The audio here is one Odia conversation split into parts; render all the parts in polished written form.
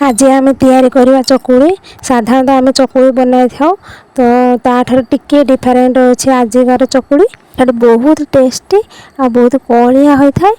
ଆଜି ଆମେ ତିଆରି କରିବା ଚକୁଳି। ସାଧାରଣତଃ ଆମେ ଚକୁଳି ବନାଇଥାଉ, ତ ତାଠାରୁ ଟିକିଏ ଡିଫରେଣ୍ଟ ଅଛି ଆଜିକାର ଚକୁଳି। ଏଟା ବହୁତ ଟେଷ୍ଟି ଆଉ ବହୁତ କଅଁଳିଆ ହୋଇଥାଏ।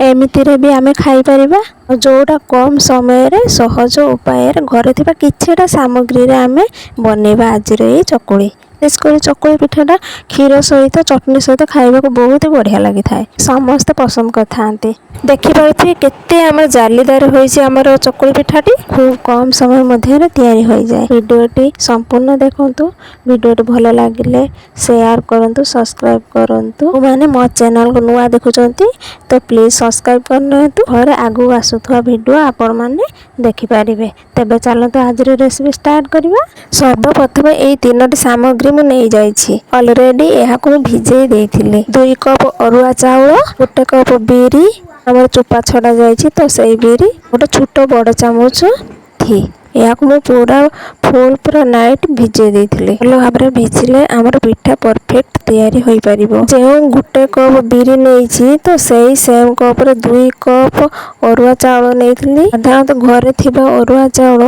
ଏମିତିରେ ବି ଆମେ ଖାଇପାରିବା। ଆଉ ଯେଉଁଟା କମ୍ ସମୟରେ, ସହଜ ଉପାୟରେ, ଘରେ ଥିବା କିଛିଟା ସାମଗ୍ରୀରେ ଆମେ ବନେଇବା ଆଜିର ଏଇ ଚକୁଳି। ବିଶେଷ କରି ଚକୁଳି ପିଠାଟା କ୍ଷୀର ସହିତ, ଚଟଣି ସହିତ ଖାଇବାକୁ ବହୁତ ବଢ଼ିଆ ଲାଗିଥାଏ। ସମସ୍ତେ ପସନ୍ଦ କରିଥାନ୍ତି। ଦେଖିପାରୁଥିବେ, କେତେ ଆମର ଜାଲିଦାର ହୋଇଛି ଆମର ଚକୁଳି ପିଠାଟି। ଖୁବ୍ କମ୍ ସମୟ ମଧ୍ୟରେ ତିଆରି ହୋଇଯାଏ। ଭିଡ଼ିଓଟି ସମ୍ପୂର୍ଣ୍ଣ ଦେଖନ୍ତୁ। ଭିଡ଼ିଓଟି ଭଲ ଲାଗିଲେ ସେୟାର କରନ୍ତୁ, ସବସ୍କ୍ରାଇବ୍ କରନ୍ତୁ। ମାନେ ମୋ ଚ୍ୟାନେଲକୁ ନୂଆ ଦେଖୁଛନ୍ତି ତ ପ୍ଲିଜ୍ ସବସ୍କ୍ରାଇବ୍ କରିନିଅନ୍ତୁ, ଘରେ ଆଗକୁ ଆସୁଥିବା ଭିଡ଼ିଓ ଆପଣମାନେ ଦେଖିପାରିବେ। ତେବେ ଚାଲନ୍ତୁ, ଆଜିର ରେସିପି ଷ୍ଟାର୍ଟ କରିବା। ସର୍ବପ୍ରଥମେ ଏଇ ତିନୋଟି ସାମଗ୍ରୀ ମୁଁ ନେଇଯାଇଛି। ଅଲରେଡ଼ି ଏହାକୁ ମୁଁ ଭିଜେଇ ଦେଇଥିଲି। 2 କପ୍ ଅରୁଆ ଚାଉଳ, 1 କପ୍ ବିରି, ଆମର ଚୋପା ଛଡ଼ା ଯାଇଛି ତ ସେଇ ବିରି, ଗୋଟେ ଛୋଟ ବଡ଼ ଚାମଚ ଘି। ଏହାକୁ ମୁଁ ପୁରା ଫୁଲ୍ ପୁରା ନାଇଟ୍ ଭିଜେଇ ଦେଇଥିଲି। ଭଲ ଭାବରେ ଭିଜିଲେ ଆମର ପିଠା ପରଫେକ୍ଟ ତିଆରି ହୋଇପାରିବ। ଯେଉଁ 1 କପ୍ ବିରି ନେଇଛି, ତ ସେଇ ସେମ୍ କପ୍ରେ 2 କପ୍ ଅରୁଆ ଚାଉଳ ନେଇଥିଲି। ସାଧାରଣତଃ ଘରେ ଥିବା ଅରୁଆ ଚାଉଳ,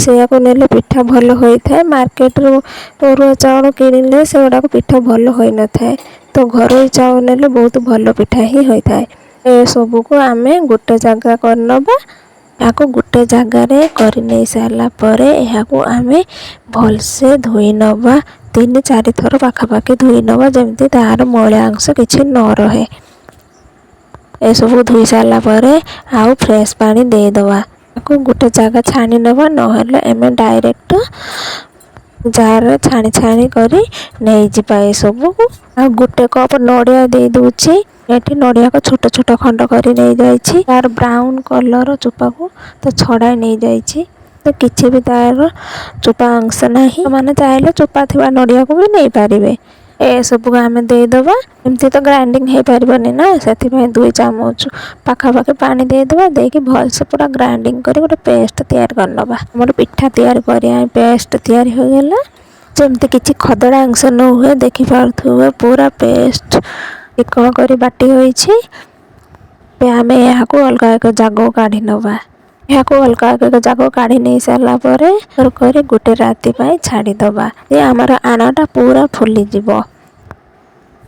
ସେଇଆକୁ ନେଲେ ପିଠା ଭଲ ହୋଇଥାଏ। ମାର୍କେଟରୁ ଅରୁଆ ଚାଉଳ କିଣିଲେ ସେଗୁଡ଼ାକ ପିଠା ଭଲ ହୋଇନଥାଏ। ତ ଘରୋଇ ଚାଉଳ ନେଲେ ବହୁତ ଭଲ ପିଠା ହିଁ ହୋଇଥାଏ। ଏସବୁକୁ ଆମେ ଗୋଟେ ଜାଗା କରିନେବା। ଏହାକୁ ଗୋଟେ ଜାଗାରେ କରି ନେଇ ସାରିଲା ପରେ ଏହାକୁ ଆମେ ଭଲସେ ଧୋଇ ନେବା। ତିନି ଚାରି ଥର ପାଖାପାଖି ଧୋଇ ନେବା, ଯେମିତି ତାହାର ମଇଳା ଅଂଶ କିଛି ନ ରହେ। ଏସବୁ ଧୋଇ ସାରିଲା ପରେ ଆଉ ଫ୍ରେଶ୍ ପାଣି ଦେଇଦେବା। ତାକୁ ଗୋଟେ ଜାଗା ଛାଣି ନେବା, ନହେଲେ ଆମେ ଡାଇରେକ୍ଟ ଜାରରେ ଛାଣି ଛାଣି କରି ନେଇଯିବା ଏସବୁକୁ। ଆଉ 1 କପ୍ ନଡ଼ିଆ ଦେଇ ଦେଉଛି। ଏଠି ନଡ଼ିଆକୁ ଛୋଟ ଛୋଟ ଖଣ୍ଡ କରି ନେଇଯାଇଛି। ତାର ବ୍ରାଉନ୍ କଲର୍ ଚୋପାକୁ ତ ଛଡ଼ାଇ ନେଇଯାଇଛି, ତ କିଛି ବି ତାର ଚୋପା ଅଂଶ ନାହିଁ। ମାନେ ଚାହିଁଲେ ଚୋପା ଥିବା ନଡ଼ିଆକୁ ବି ନେଇପାରିବେ। ଏସବୁକୁ ଆମେ ଦେଇଦେବା। ଏମିତି ତ ଗ୍ରାଇଣ୍ଡିଙ୍ଗ ହେଇପାରିବନି ନା, ସେଥିପାଇଁ 2 ଚାମଚ ପାଖାପାଖି ପାଣି ଦେଇଦେବା। ଦେଇକି ଭଲସେ ପୁରା ଗ୍ରାଇଣ୍ଡିଙ୍ଗ କରି ଗୋଟେ ପେଷ୍ଟ ତିଆରି କରିନେବା। ଆମର ପିଠା ତିଆରି କରିବା ପେଷ୍ଟ ତିଆରି ହୋଇଗଲା। ଯେମିତି କିଛି ଖଦଡ଼ା ଅଂଶ ନ ହୁଏ। ଦେଖିପାରୁଥିବେ, ପୁରା ପେଷ୍ଟ ଚିକଣ କରି ବାଟି ହୋଇଛି। ଏବେ ଆମେ ଏହାକୁ ଅଲଗା ଏକ ଜାଗାକୁ କାଢ଼ି ନେବା। ଏହାକୁ ଅଲଗା ଏକ ଜାଗାକୁ କାଢ଼ି ନେଇ ସାରିଲା ପରେ କରି ଗୋଟେ ରାତି ପାଇଁ ଛାଡ଼ିଦେବା ଯେ ଆମର ଆଣଟା ପୁରା ଫୁଲିଯିବ।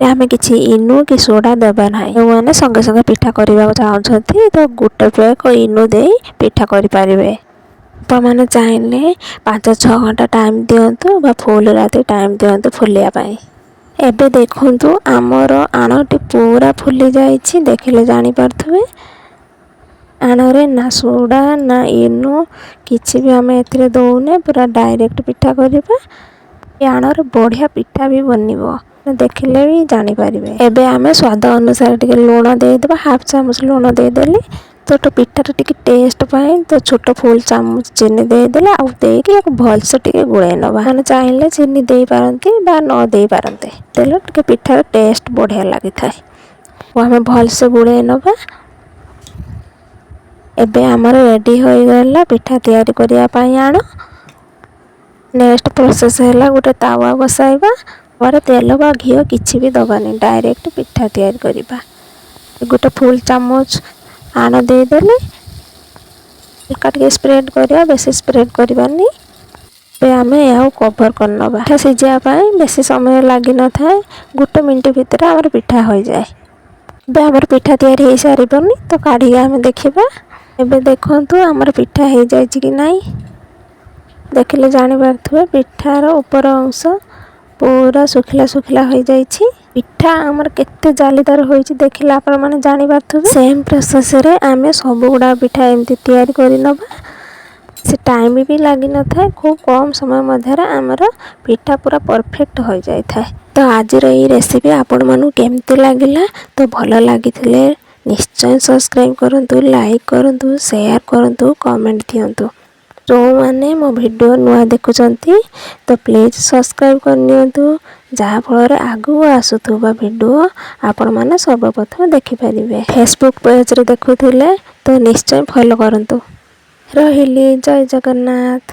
ଆମେ କିଛି ଇନୋ କି ସୋଡ଼ା ଦେବା ନାହିଁ। ଯେଉଁମାନେ ସଙ୍ଗେ ସଙ୍ଗେ ପିଠା କରିବାକୁ ଚାହୁଁଛନ୍ତି, ତ ଗୋଟେ ପ୍ୟାକ୍ ଇନୋ ଦେଇ ପିଠା କରିପାରିବେ। ଆପଣମାନେ ଚାହିଁଲେ 5-6 ଘଣ୍ଟା ଟାଇମ୍ ଦିଅନ୍ତୁ ବା ଫୁଲ୍ ରାତି ଟାଇମ୍ ଦିଅନ୍ତୁ ଫୁଲିବା ପାଇଁ। ଏବେ ଦେଖନ୍ତୁ, ଆମର ଆଣଟି ପୁରା ଫୁଲି ଯାଇଛି। ଦେଖିଲେ ଜାଣିପାରୁଥିବେ, ଆଣରେ ନା ସୋଡ଼ା ନା ଇନୋ କିଛି ବି ଆମେ ଏଥିରେ ଦେଉନେ। ପୁରା ଡାଇରେକ୍ଟ ପିଠା କରିବା। ଏ ଆଣରେ ବଢ଼ିଆ ପିଠା ବି ବନିବ, ଦେଖିଲେ ବି ଜାଣିପାରିବେ। ଏବେ ଆମେ ସ୍ୱାଦ ଅନୁସାରେ ଟିକେ ଲୁଣ ଦେଇଦେବା। ହାଫ୍ ଚାମଚ ଲୁଣ ଦେଇଦେଲି। ତ ପିଠାଟା ଟିକେ ଟେଷ୍ଟ ପାଇଁ ତ ଛୋଟ ଫୁଲ୍ ଚାମଚ ଚିନି ଦେଇଦେଲେ। ଆଉ ଦେଇକି ୟାକୁ ଭଲସେ ଟିକେ ଗୋଳେଇ ନେବା। ମାନେ ଚାହିଁଲେ ଚିନି ଦେଇପାରନ୍ତି ବା ନ ଦେଇପାରନ୍ତି। ଦେଲେ ଟିକେ ପିଠାର ଟେଷ୍ଟ ବଢ଼ିଆ ଲାଗିଥାଏ। ଆଉ ଆମେ ଭଲସେ ଗୋଳେଇ ନେବା। ଏବେ ଆମର ରେଡ଼ି ହୋଇଗଲା ପିଠା ତିଆରି କରିବା ପାଇଁ ଆଣ। ନେକ୍ସଟ ପ୍ରୋସେସ୍ ହେଲା ଗୋଟେ ତାୱା ବସାଇବା। ପରେ ତେଲ ବା ଘିଅ କିଛି ବି ଦେବାନି, ଡାଇରେକ୍ଟ ପିଠା ତିଆରି କରିବା। ଗୋଟେ ଫୁଲ୍ ଚାମଚ ଆଣ ଦେଇଦେଲେ। ହାଲକା ଟିକେ ସ୍ପ୍ରେଡ୍ କରିବା, ବେଶୀ ସ୍ପ୍ରେଡ୍ କରିବାନି। ଏବେ ଆମେ ଏହାକୁ କଭର୍ କରିନେବା। ପିଠା ସିଝିବା ପାଇଁ ବେଶୀ ସମୟ ଲାଗିନଥାଏ। 1 ମିନିଟ୍ ଭିତରେ ଆମର ପିଠା ହୋଇଯାଏ। ଏବେ ଆମର ପିଠା ତିଆରି ହେଇସାରିବନି, ତ କାଢ଼ିକି ଆମେ ଦେଖିବା। ଏବେ ଦେଖନ୍ତୁ, ଆମର ପିଠା ହେଇଯାଇଛି କି ନାହିଁ। ଦେଖିଲେ ଜାଣିପାରୁଥିବେ, ପିଠାର ଉପର ଅଂଶ ପୁରା ଶୁଖିଲା ଶୁଖିଲା ହୋଇଯାଇଛି। ପିଠା ଆମର କେତେ ଜାଲିଦାର ହୋଇଛି, ଦେଖିଲେ ଆପଣମାନେ ଜାଣିପାରୁଥିବେ। ସେମ୍ ପ୍ରୋସେସ୍ରେ ଆମେ ସବୁଗୁଡ଼ାକ ପିଠା ଏମିତି ତିଆରି କରିନେବା। ସେ ଟାଇମ୍ ବି ଲାଗିନଥାଏ। ଖୁବ୍ କମ୍ ସମୟ ମଧ୍ୟରେ ଆମର ପିଠା ପୁରା ପରଫେକ୍ଟ ହୋଇଯାଇଥାଏ। ତ ଆଜିର ଏଇ ରେସିପି ଆପଣମାନଙ୍କୁ କେମିତି ଲାଗିଲା? ତ ଭଲ ଲାଗିଥିଲେ ନିଶ୍ଚୟ ସବସ୍କ୍ରାଇବ୍ କରନ୍ତୁ, ଲାଇକ୍ କରନ୍ତୁ, ସେୟାର କରନ୍ତୁ, କମେଣ୍ଟ ଦିଅନ୍ତୁ। ଯେଉଁମାନେ ମୋ ଭିଡ଼ିଓ ନୂଆ ଦେଖୁଛନ୍ତି, ତ ପ୍ଲିଜ୍ ସବସ୍କ୍ରାଇବ୍ କରିନିଅନ୍ତୁ, ଯାହାଫଳରେ ଆଗକୁ ଆସୁଥିବା ଭିଡ଼ିଓ ଆପଣମାନେ ସର୍ବପ୍ରଥମେ ଦେଖିପାରିବେ। ଫେସବୁକ୍ ପେଜ୍ରେ ଦେଖୁଥିଲେ ତ ନିଶ୍ଚୟ ଫଲୋ କରନ୍ତୁ। ରହିଲି, ଜୟ ଜଗନ୍ନାଥ।